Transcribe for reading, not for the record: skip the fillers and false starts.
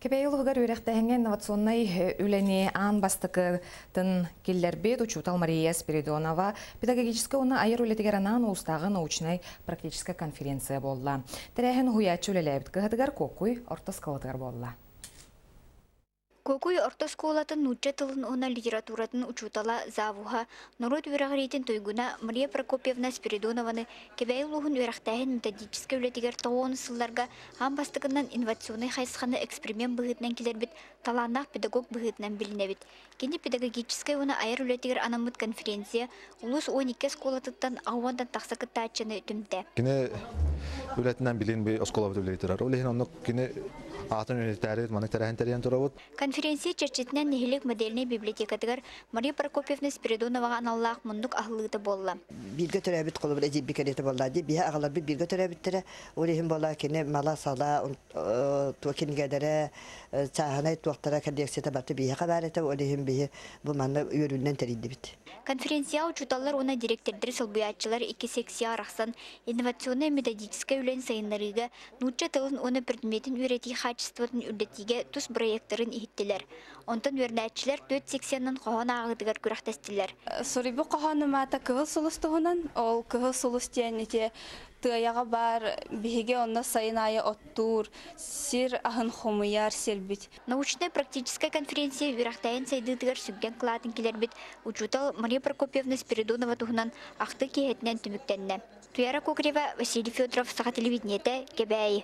Кэбээйи улууһугар үөрэхтээһиҥҥэ инновационнай үлэни аан бастакытын киллэрбит учуутал Мария Спиридонова педагогическай уонна айар үлэтигэр анаан улуустааҕы научнай-практическай конференция буолла. Тэрээһин уһуйааччы үлэлээбит кыһатыгар Куокуй орто оскуолатыгар буолла. Куокуй орто оскуолатын нуучча тылын уонна литературатын учуутала, завуһа, норуот үөрэҕириитин туйгуна Мария Прокопьевна Спиридонованы Кэбээйи улууһун үөрэхтээһин методическай үлэтигэр тоҕуону сылларга аан бастакынан инновационнай хайысханы эксперимент быһыытынан киллэрбит талааннаах педагог быһыытынан билинэбит. Кини педагогическай уонна айар үлэтигэр анаммыт конференция улуус 12 оскуолатыттан 60-тан тахса кыттааччыны түмтэ. Кини үлэтинэн билин би оскуолабыт үлэлии турар. Ол иһин оннук кини аатын үлэтээри маннык тэрээһин тэрийэн турабыт. Конференция чэрчитинэн нэһилиэк модельнай библиотекатыгар Мария Прокопьевна Спиридоноваҕа аналлаах муннук аһыллыыта буолла. Бииргэ төрөөбүт холобур эдьиийбит кэриэтэ буолла дии. Биһи аҕаларбыт бииргэ төрөөбүттэрэ. Ол иһин буолла кини мала-сала туох кинигэлэрэ, чааһынай туохтара коллекцията барыта биһиэхэ баар этэ. Ол иһин биһи бу манна үөрүүнэн тэрийдибит. Конференцияҕа учууталлар уонна дириэктэрдэри солбуйааччылар икки секция арахсан инновационнай методическай үлэни сайыннарыыга нуучча тылын уонна предметин үөрэтии хаачыстыбатын үрдэтиигэ тус бырайыактарын иһиттилэр. Онтон үөрэнээччилэр түөрт секциянан хоһоон ааҕыытыгар күрэхтэстилэр. Суруйбут хоһоонум аата Кыһыл сулус туһунан. Ол Кыһыл сулус диэн ити Тыайаҕа баар биһиги онно сайын аайы оттуур, сир аһын хомуйар сирбит. Научнай-практическай конференция үөрэхтээһин сайдыытыгар сүҥкэн кылаатын киллэрбит учуутал Мария Прокопьевна Спиридонова туһунан ахтыы киэһэтинэн түмүктэннэ. Туяра Кокарева, Василий Федоров, Саха телевидениетэ, Кэбээйи.